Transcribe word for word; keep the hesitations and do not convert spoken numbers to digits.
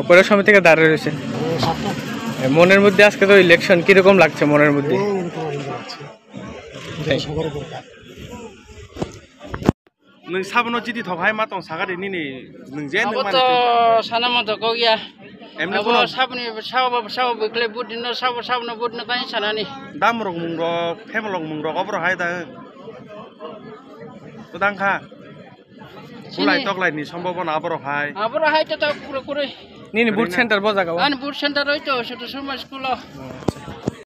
পৌর সমিতি থেকে দাঁড়িয়ে রয়েছে। এ, মনের মধ্যে আজকে তো ইলেকশন, কিরকম লাগছে মনের মধ্যে? Nwng sabono chiti thok hai ma tong sakha di nini nwng je nwng Abo mani to sana mo to kok ya. Emne Abo kono sabni sabo sabo bikle budino sabo sabno budino tani sanani. Dam rok mung rok, phem rok mung rok obro hai da. To dang kha. Bulai toklai ni sombobona aborok hai. Aborok hai to ta kuro kuro. Nini boot center bo jaga o? Ani boot center oi to, Soto Sharma school o.